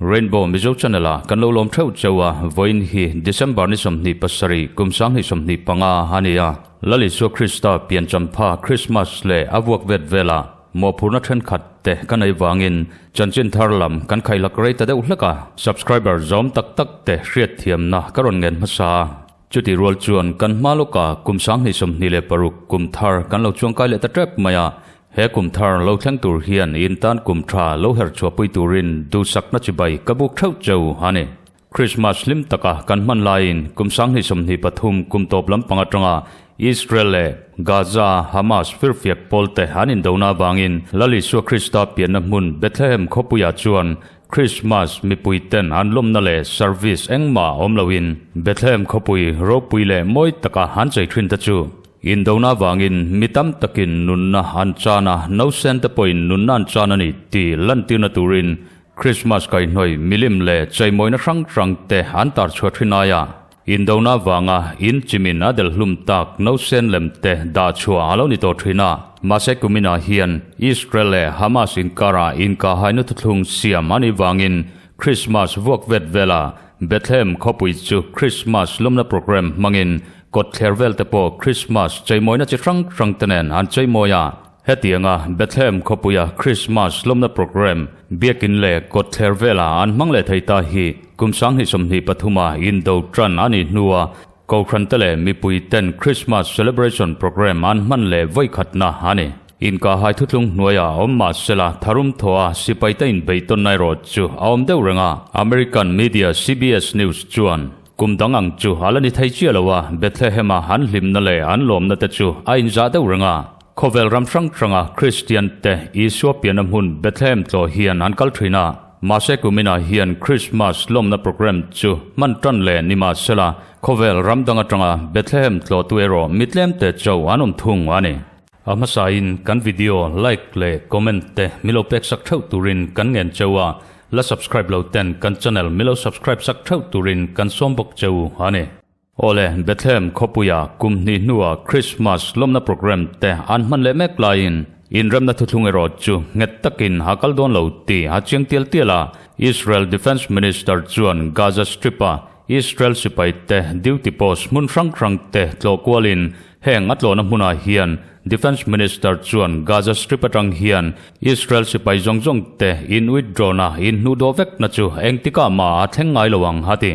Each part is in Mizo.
Rainbow Mizo Channel a kan lo lawm theuh cheu a, vawiin hi December ni 27 kum 2025 a ni a. Lal Isua Krista pianchampha Christmas leh a vuak vet velah mawhphurhna thenkhat te ka nei vangin chanchin thar lam kan khaihlak rei ta deuh hlek a, subscriber zawm tak tak te hriatthiamna ka rawn ngen hmasa a. Chutih rual chuan kan hma lawka kum 2026 kum thar kan lo chuangkai leh ta tep mai a, he kum thar lo thleng tur hian in tan kum tha lo her chhuahpui turin duhsakna chibai ka buk theuh cheu a ni. Krismas hlim taka kan hman laiin kum 2023 kum tawp lampang atanga Israel leh Gaza Hamas firfiak pawlte an indona avangin Lal Isua Krista pianna hmun Bethlehem khawpuiah chuan Krismas mipui ten an lawmna leh service engmah awm loin Bethlehem khawpui ropui leh mawi taka an chei thin te chu indona avangin mi tam takin nunna an chan a, nausen te pawhin nunna an chan a ni tih lantirna turin Krismas kaihhnawih milim leh cheimawina hrang hrang te an tar chhuah thin aia indona avanga in chimin a del hlum tak nausen lem te dah chhuah a lo ni tawh thin a. Mahse kuminah hian Israel leh Hamas inkarah inkahhaina thuthlung siam a nih vangin Krismas vuak vet vela Bethlehem khawpui chu Krismas lawmna programme hmangin kawtthler vel te pawh Krismas cheimawina chi hrang hrang te nen an cheimawi a. Hetianga Bethlehem khawpuia Krismas lawmna programme biakin leh kawtthler velah an hmang leh thei ta hi kum 2023 a indo tan a nih hnua Kohhrante leh mipuiten Krismas celebration programme an hman leh vawikhatna a ni. Inkahhai thutlung hnuaiah awm mah sela tharum thaw a sipaite inbeihtawnna erawh chu a awm deuh reng a, American media CBS News chuan kum dang ang chu a la ni thei chiah lo a, Bethlehem-a an hlimna leh an lawmna te chu a inzah deuh reng a. Khawvel ram hrang hranga Kristian te Isua pianna hmun Bethlehem tlawh hian an kal thin a, mahse kuminah hian Krismas lawmna programme chu hman tan leh ni mahsela khawvel ram dang atanga Bethlehem tlawhtu erawh mi tlemte cho an awm thung a ni. A hmasain kan video like leh comment te milo pek sak theuh turin kan ngen cheu a, la subscribe lo ten kan channel milo subscribe sak theuh turin kan sawm bawk cheu a ni. Awle, Bethlehem khawpuia kum hnih hnua Krismas lawmna programme te an hman leh mek laiin inremna thuthlung erawh chu nghet takin a kal dawn lo tih a chiang tial tial a. Israel Defence Minister chuan Gaza Strip-a Israel sipai te duty post hmun hrang hrang te tlawh kualin heng a tlawhna hmunah hian Defence Minister chuan Gaza Strip atang hian Israel sipai zawng zawng te in withdraw-na inhnuhdawh vekna chu engtikah mah a thleng ngai lo ang a ti.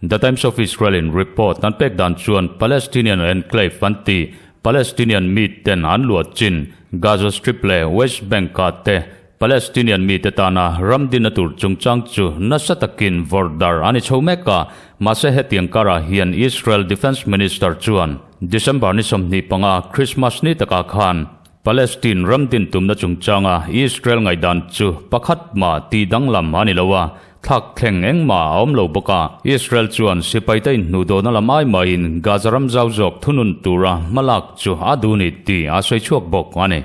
The Times of Israel in report an pek dan chuan Palestinian enclave an ti Palestinian mi ten an luah chin Gaza Strip leh West Bank ah te Palestinian mi te tana ram dinna tur chungchang chu nasa takin vawrh dar a ni chho mek a, mahse hetiang karah hian Israel Defence Minister chuan December ni 25 Christmas ni takah khan Palestine ram din tumna chungchanga Israel ngaihdan chu pakhat mah tih danglam a ni lo a, thlak thleng engmah a awm lo bawk a. Israel chuan sipaite inhnuhdawhna lam ai mahin Gaza ram zau zawk thunun tura hmalak chu a duh ni tih a sawi chhuak bawk a ni.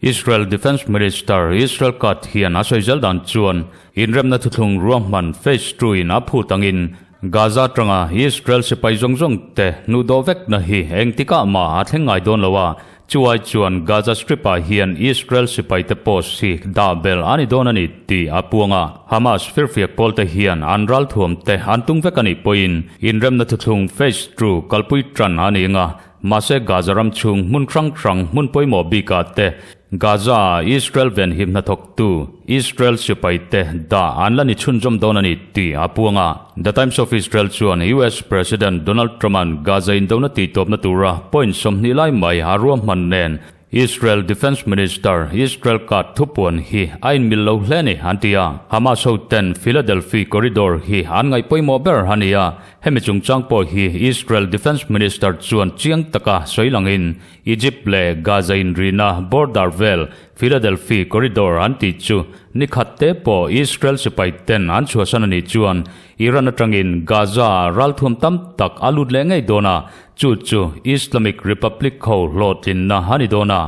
Israel Defence Minister Israel Katz hian a sawi zel dan chuan inremna thuthlung ruahman phase two-in a phut angin Gaza atanga Israel sipai zawng zawng te hnuhdawh vekna hi engtikah mah a thleng ngai dawn lo a, Chuai chuan Gaza Strip-ah hian Israel sipaite post hi dah bel a ni dawn a ni tih a puang a. Hamas firfiak pawlte hian an ralthuamte an tung vek a nih pawhin inremna thuthlung phase two kalpui tan a ni ang a, mahse Gaza ram chhung hmun hrang hrang hmun pawimawh bikah te Gaza-ah Israel venhim hnathawktu Israel sipaite dah an la ni chhunzawm dawn a ni tih a puang a. The Times of Israel chuan US President Donald Trump-a'n Gaza indona tihtawpna tura point 20 lai mai a ruahman nen Israel Defence Minister Israel Katz thupuan hi a inmil lo hle a ni an ti a. Hamas hoten Philadelphia Corridor hi an ngaih pawimawh ber a ni a, hemi chungchang pawh hi Israel Defence Minister chuan chiang taka sawi langin Egypt leh Gaza inrina border vel Philadelphia Corridor an tih chu ni khat te pawh Israel sipai ten an chhuahsan a nih chuan Iran atangin Gaza ah ralthuam tam tak a lut leh ngei dawn a, chu chu Islamic Republic ho hlawhtlinna a ni dawn a.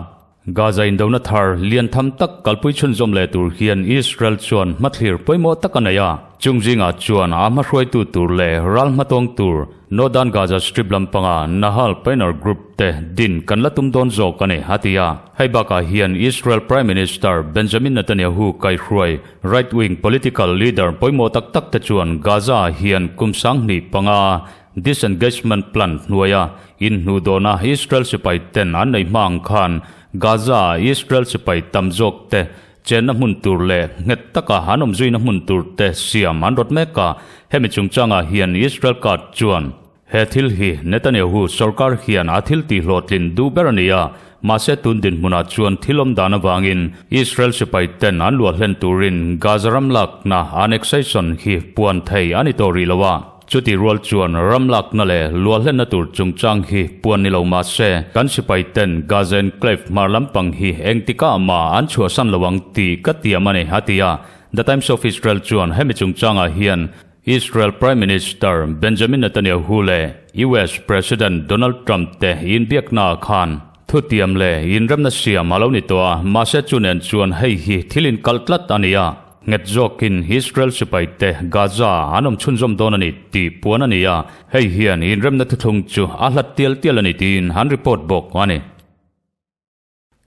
Gaza indona thar lian tham tak kalpui chhunzawm leh tur hian Israel chuan hmathlir pawimawh tak a nei a, chung zingah chuan a hmahruaitu tur leh ral hmatawng tur Northern Gaza Strip lampanga Nahal Pioneer Group te din kan la tum dawn zawk a ni, a ti a. Hei bakah hian Israel Prime Minister Benjamin Netanyahu kaihruai right-wing political leader pawimawh tak tak te chuan Gaza-ah hian kum 25 Disengagement Plan hnuaia inhnuh dawna Israel sipai ten an nei hma ang khan Gaza-ah Israel sipai tam zawk te chenna hmun tur leh nghet taka an awm zuina hmun tur te siam an rawt mek a, hemi chungchangah hian Israel card chuan he thil hi Netanyahu sorkar hian a thil tih hlawhtlin duh ber a ni a, mahse tun dinhmunah chuan thil awm dan avangin Israel sipai ten an luah hlen turin Gaza ram lakna annexation hi puan thei a ni tawh rih lo a. Chuti rual chuan ram lakna leh luahlenna tur chungchang hi puan ni lo mah se, kan sipai ten Gaza Enclave hmar lampang hi engtikah mah an chhuahsan lo ang tih ka tiam a ni, a ti a. The Times of Israel chuan hemi chungchangah hian Israel Prime Minister Benjamin Netanyahu leh US President Donald Trump te inbiaknaah khan thutiam leh inremna siam a lo ni tawh a, mahse chu nen chuan hei hi thil inkalh tlat a ni a. Nghet zawkin Israel sipaite Gaza an awm chhunzawm dawn a ni tih puan a ni a, hei hian inremna thuthlung chu a hlat tial tial a ni tiin an report bawk a ni.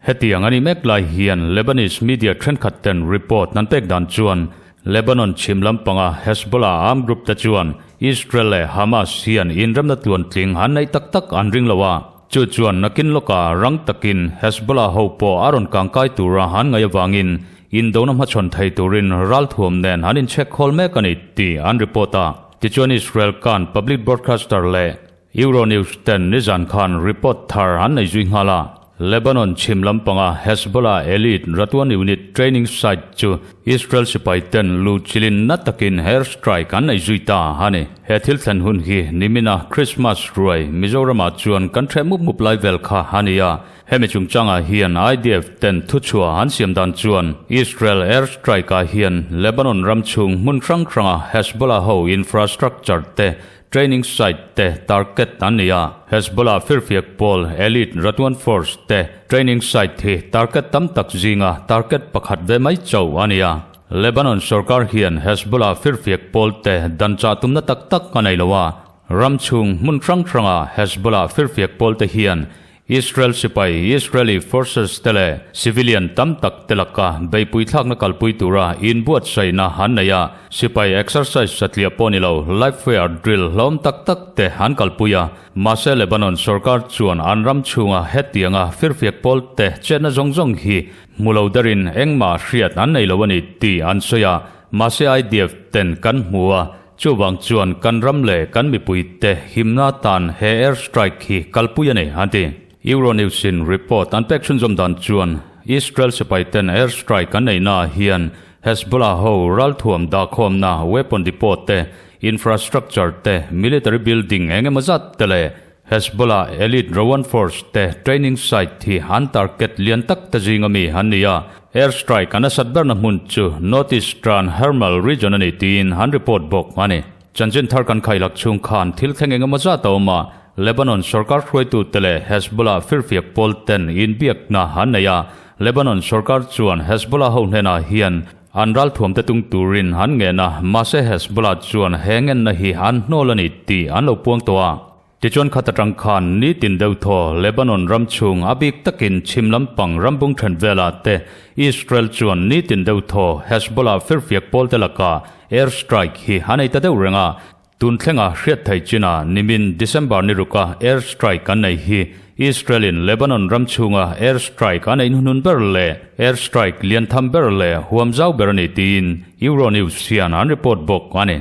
Hetiang a nih mek lai hian Lebanese media thenkhat ten report an pek dan chuan Lebanon chhim lampanga Hezbollah armed group te chuan Israel leh Hamas hian inremna tluantling an neih tak tak an ring lo a, chu chuan nakin lawkah rang takin Hezbollah ho pawh a rawn kangkai tura an ngaih avangin Indona hmachhawn thei turin ralthuam nen an inchhek khawl mek a ni tih an report a. Tichuan Israel kan public broadcaster leh Euronews ten nizan khan report thar an nei zui nghal a. Lebanon chhim lampanga Hezbollah elite Radwan unit training site chu Israel sipai ten lu chilin na takin air strike an nei zui ta a ni. He thil thlen hun hi nimina Christmas ruai Mizoramah chuan kan hreh mup mup lai vel kha a ni a. Hemi chungchangah hian IDF ten thuchhuah an siam dan chuan Israel air strike-ah hian Lebanon ram chhung hmun hrang hranga Hezbollah ho infrastructure te, training site te target an ni a. Hezbollah firfiak pawl elite Radwan Force te training site hi target tam tak zinga target pakhat ve mai chauh a ni a. Lebanon sorkar hian Hezbollah firfiak pawl te dan chah tumna tak tak a nei lo a. Ram chhung hmun hrang hranga Hezbollah firfiak pawl te hian Israel sipai, Israeli forces, te leh civilian tam tak te laka beihpui thlakna kalpui tura inbuatsaihna an nei a, sipai exercise satliah pawh ni lo live fire drill hlawm tak tak te an kalpui a. Mahse Lebanon sorkar chuan an ram chhunga hetianga firfiak pawl te chetna zawng zawng hi hmu lo derin engmah hriat an nei lo a ni tih an sawi a, mahse IDF ten kan hmu a, Chuvang chuan kan ram leh kan mipuite himna tan he air strike hi kalpui a ni, an ti. Euronews in report an pek chhunzawm dan chuan Israel sipaiten air strike an neihnaah hian Hezbollah ho ralthuam dahkhawmna weapon depot te, infrastructure te, military building eng emaw zat te leh Hezbollah elite Rawan Force te training site hi an target lian tak te zing ami an ni a, air strike an asat berna hmun chu North Eastern Hermal region a ni tiin an report bawk a ni. Chanchin thar kan khailak chhung khan thil thleng engemaw zat a awm a, Lebanon sorkar hruaitute leh Hezbollah firfiak pawl ten inbiakna an nei a, Lebanon sorkar chuan Hezbollah ho hnenah hian An ralthuamte tung turin an ngen a, mahse Hezbollah chuan he ngenna hi an hnawl a ni tih an lo puang tawh a. Tichuan khat atang khan nitin deuh thaw Lebanon ram chhung a bik takin chhim lampang rambung then velah te Israel chuan nitin deuh thaw Hezbollah firfiak pawlte lakah air strike hi a nei ta deuh reng a, Tun thlenga hriat thei chinah nimin December ni ruka air strike an nei hi Israel-in Lebanon ram chhunga air strike a neih hnuhnun ber leh air strike lian tham ber leh huam zau ber a ni tiin Euronews hian an report bawk a ni.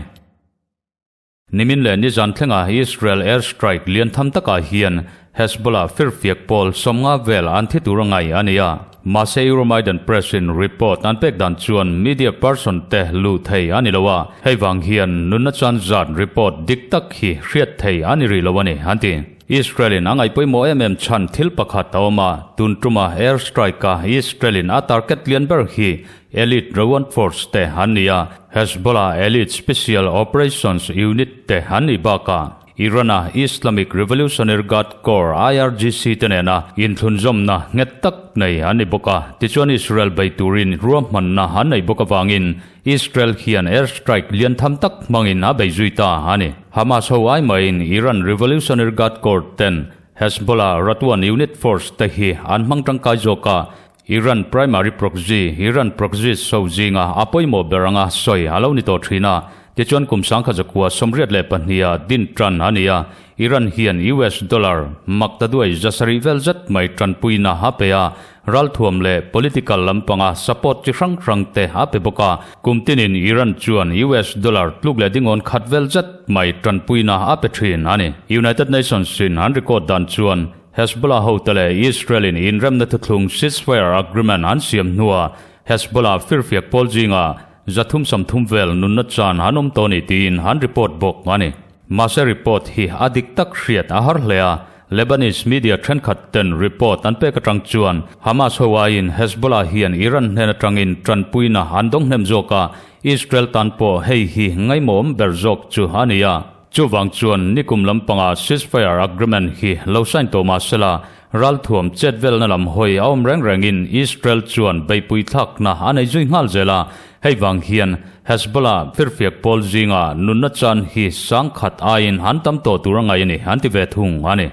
Nimin leh nizan thlenga Israel air strike lian tham takah hian Hezbollah firfiak pawl 50 vel an thi tur a ngai a ni a, mahse Euromaidan Press in report an pek dan chuan media person te luh thei a ni lo a, hei vang hian nunna chan zat report dik tak hi hriat thei a ni rih lo a ni, an ti. Israel in a ngaih pawimawh em em chhan thil pakhat a awm a, tun tuma air strike a Israel in a target lian ber hi elite Rawan Force te an ni a, Hezbollah elite special operations unit te an nih bakah. Iran-a Islamic Revolutionary Guard Corps, IRGC, te nena inthlunzawmna nghet tak nei an ni bawk a. Tichuan Israel bei turin ruahmanna an nei bawk avangin Israel hian air strike lian tham tak hmangin a bei zui ta a ni. Hamas ho ai maiin Iran Revolutionary Guard Corps ten Hezbollah Radwan Unit Force te hi an hmang tangkai zawk a, Iran primary proxy, Iran proxies ho zinga a pawimawh ber anga sawi a lo ni tawh thin a. Tichuan kum sangkha zakua 82 ah din tan a ni a, Iran hian US dollar mak ta duai zasarih vel zet mai tanpuina a pe a, ralthuam leh political lampanga support chi hrang hrang te a pe bawk a. Kum tinin Iran chuan US dollar tluk leh dingawn khat vel zet mai tanpuina a pe thin a ni. United Nations in an record dan chuan Hezbollah hote leh Israel-in inremna thuthlung ceasefire agreement an siam hnuah Hezbollah firfiak pawl zingah 330 vel nunna chan an awm tawh a ni tiin an report bawk a ni. Mahse report hi a dik tak hriat a har hle a, Lebanese media thenkhat ten report an pek atang chuan Hamas ho aiin Hezbollah hian Iran hnen atangin tanpuina an dawng hnem zawk a, Israel tan pawh hei hi ngaimawm ber zawk chu a ni a. Chuvang chuan nikum lampanga ceasefire agreement hi lo sign tawh mah sela, ralthuam chet velna lam hawi a awm reng rengin Israel chuan beihpui thlakna a nei zui nghal zel a, hei vang hian Hezbollah firfiak pawl zinga nunna chan hi sangkhat aiin an tam tawh tur a ngaih a ni an ti ve thung a ni.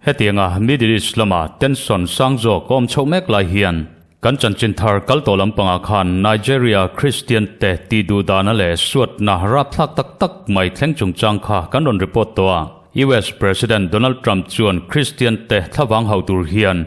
Hetianga Middle East lama tension sang zawk a awm chhoh mek lai hian kan chanchin thar kal tawh lampangah khan Nigeria Christian te tih duh dana leh suatna rapthlak tak tak mai thleng chungchang kha kan rawn report tawh a. US President Donald Trump chuan Christian te thlavang hauh tur hian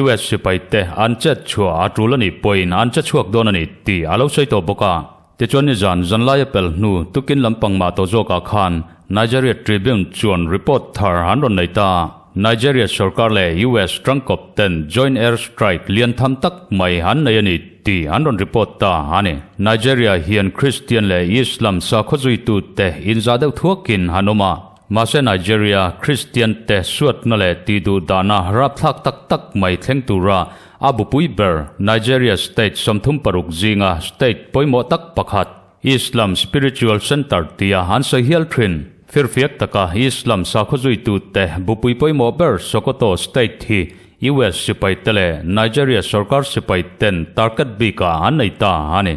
US sipai te an chet chhuah a tul a nih pawhin an che chhuak dawn a ni tih a lo sawi tawh bawk a. Tichuan nizan zanlaia pel hnu tukin lampang mah tawh zawkah khan Nigeria Tribune chuan report thar an rawn nei ta. Nigeria sorkar leh US tangkawp ten joint air strike lian tham tak mai an nei a ni tih an rawn report ta a ni. Nigeria hian Christian leh Islam sakhaw zuitute inzah deuh thuakin an awm a. Mahse Nigeria Christian te suatna leh tih duh dahna rapthlak tak tak mai thleng tura A bupui ber, Nigeria state 36 zinga state pawimawh tak pakhat, Islam Spiritual Centre tia an sawi hial thin. Firfiak taka Islam sakhaw zuitute bupui pawimawh ber Sokoto state hi US sipai te leh Nigeria sorkar sipai ten target bikah an nei ta a ni.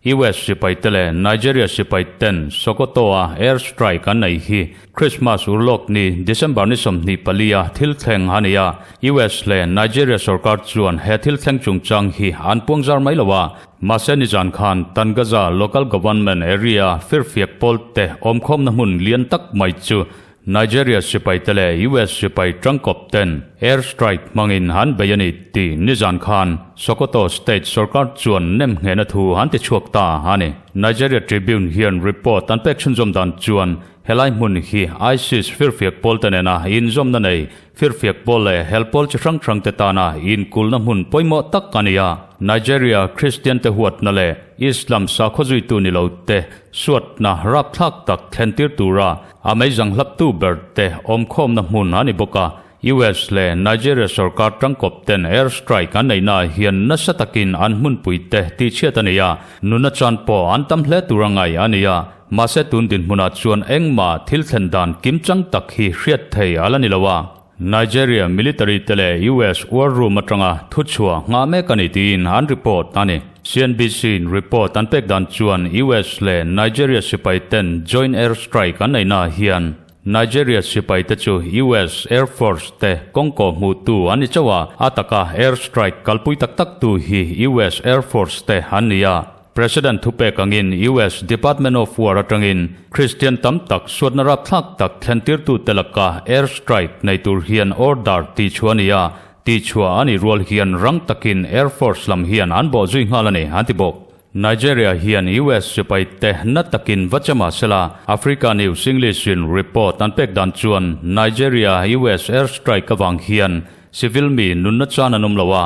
US sipai te leh Nigeria sipai ten Sokoto-a air strike an nei hi Christmas urlawk ni December ni 24 a thil thleng a ni a. US leh Nigeria sorkar chuan he thil thleng chungchang hi an puangzar mai lo a. Mahse nizan khan Tangaza Local Government Area firfiak pawl te awmkhawmna hmun lian tak mai chu Nigeria sipai te leh US sipai tangkawp ten air strike hmangin an bei a ni tih nizan khan Sokoto state sorkar chuan nem nghehna thu an ti chhuak ta a ni. Nigeria Tribune hian report an pek chhunzawm dan chuan helai hmun hi ISIS firfiak pawl te nena inzawmna nei firfiak pawl leh hel pawl chi hrang hrang te tana inkulna hmun pawimawh tak a ni a. Nigeria Christian te huatna leh Islam sakhaw zuitu ni lo te suatna rapthlak tak thlen tir tura A meizang hlaptu ber te awmkhawmna hmun a ni bawk a, US leh Nigeria sorkar tangkawp ten air strike an neihnaah hian nasa takin an hmunpui te tihchhiat a ni a, nuna chan pawh an tam hle tur a ngaih a ni a, mahse tun dinhmunah chuan engmah thil thlen dan kimchang tak hi hriat thei a la ni lo a. Nigeria military te leh US war room atanga thuchhuah nghah mek a ni tiin an report a ni. CNBC in report an pek dan chuan US leh Nigeria sipai ten joint air strike an neihnaah hian Nigeria sipai te chu US Air Force te kawngkaw hmuhtu an ni chauh a, a taka air strike kalpui tak tak tu hi US Air Force te an ni a. President thupek angin US Department of War atangin Christian tam tak suatna rapthlak tak thlentirtu te laka air strike nei tur hian order tihchhuah a ni a, Tihchhuah a nih rual hian rang takin Air Force lam hian an bawh zui nghal a ni, an ti bawk. Nigeria hian US sipai te na takin va che mah sela, Africa News English in report an pek dan chuan Nigeria US air strike avang hian civil mi nunna chan an awm lo a,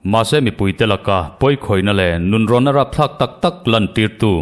mahse mipuite laka pawikhawihna leh nunrawnna rapthlak tak tak lantirtu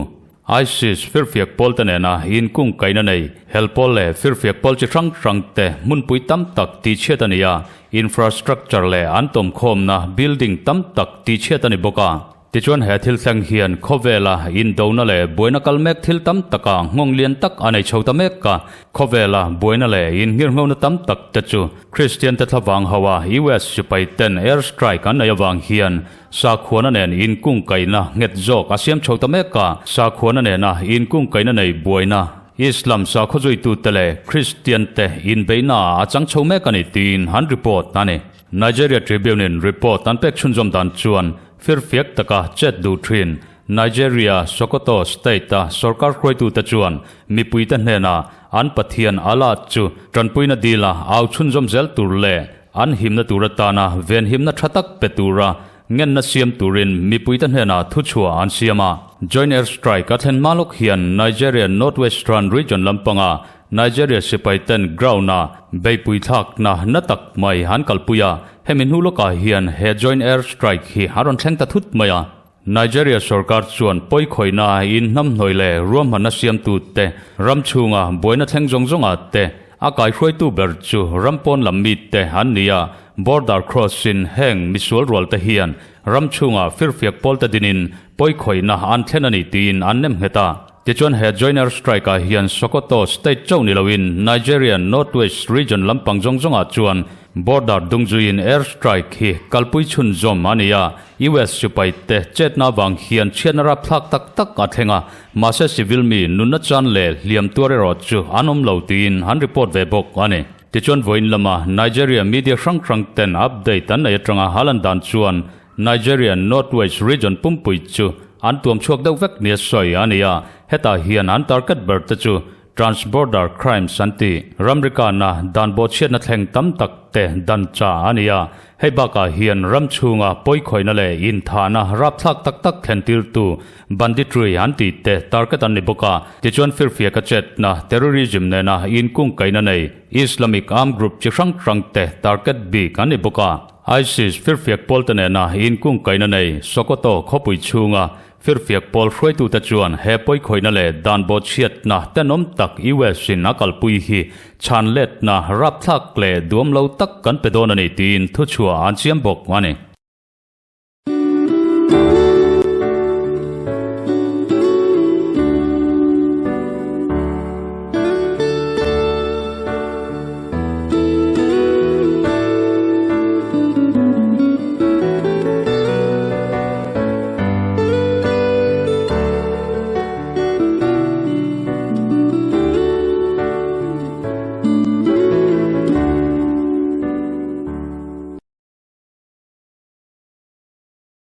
ISIS firfiak pawl te nena inkung kaihna nei hel pawl leh firfiak pawl chi hrang hrang te hmunpui tam tak tihchhiat a ni a, infrastructure leh an tawmkhawmna building tam tak tihchhiat a ni bawk a. Tichuan he thil thleng hian khawvela indona leh buaina kal mek thil tam taka nghawng lian tak a nei chho ta mek a. Khawvela buaina leh inngirnghona tam tak te chu Kristian te thlavang ho a US sipai ten air strike an nei avang hian sakhuana nen inkungkaihna nghet zawk a siam chho ta mek a. Sakhuana nena inkungkaihna nei buaina Islam sakhaw zuitute leh Kristian te inbeihna a chang chho mek a ni tiin an report a ni. Nigeria Tribune-in report an pek chhunzawm dan chuan firfiak taka chet duh thin Nigeria Sokoto State-a sorkar hruaitute chuan mipuite hnenah an Pathian Allah chu tanpuina dila au chhunzawm zel tur leh an himna tur atana venhimna tha tak pe tura ngenna siam turin mipuite hnenah thuchhuah an siam a. Joint air strike a thlen hma lawk hian Nigeria North Western Region lampanga Nigeria sipai ten ground-a beihpui thlakna na tak mai an kalpui a, hemi hnu lawkah hian he joint air strike hi a rawn thleng ta thut mai a. Nigeria sorkar chuan pawikhawihna inhnamhnawih leh ruahmanna siamtute ram chhunga buaina thleng zawng zawngah te a kaihruaitu ber chu ram pawn lam mite an ni a, border cross-in heng misual rualte hian ram chhunga firfiak pawlte dinin pawikhawihna an thlen a ni tiin an nem nghet a. Tichuan he joint air strike ah hian Sokoto state chauh ni loin Nigeria North West region lampang zawng zawngah chuan border dungzuiin air strike hi kalpui chhunzawm a ni a, US sipai te chetna avang hian chhiatna rapthlak tak tak a thleng a, mahse civil mi nunna chan leh hliam tuar erawh chu an awm lo tiin an report ve bawk a ni. Tichuan vawiin lama Nigeria media hrang hrang ten update an nei atanga halan dan chuan Nigeria North West Region pumpui chu an tuam chhuak deuh vek nia sawi a ni a, hetah hian an target ber te chu transborder crimes an ti. Ramrikana dan bawhchhiatna thleng tam tak te dan cha a ni a, hei bakah hian ram chhunga pawikhawihna leh inthahna rapthlak tak tak thlen tirtu banditry an tih te target an ni bawk a, tichuan firfiaka chetna, terrorism nena inkungkaihna nei Islamic armed group chi hrang hrang te target bik an ni bawk a. ISIS firfiak pawlte nena inkungkaihna nei Sokoto khawpui chhunga firfiak pawl hruaitute chuan he pawikhawihna leh dan bawhchhiatna tenawm tak US in a kalpui hi chhan letna rapthlak leh duam lo tak kan pe dawn a ni tiin thuchhuah an siam bawk a ni.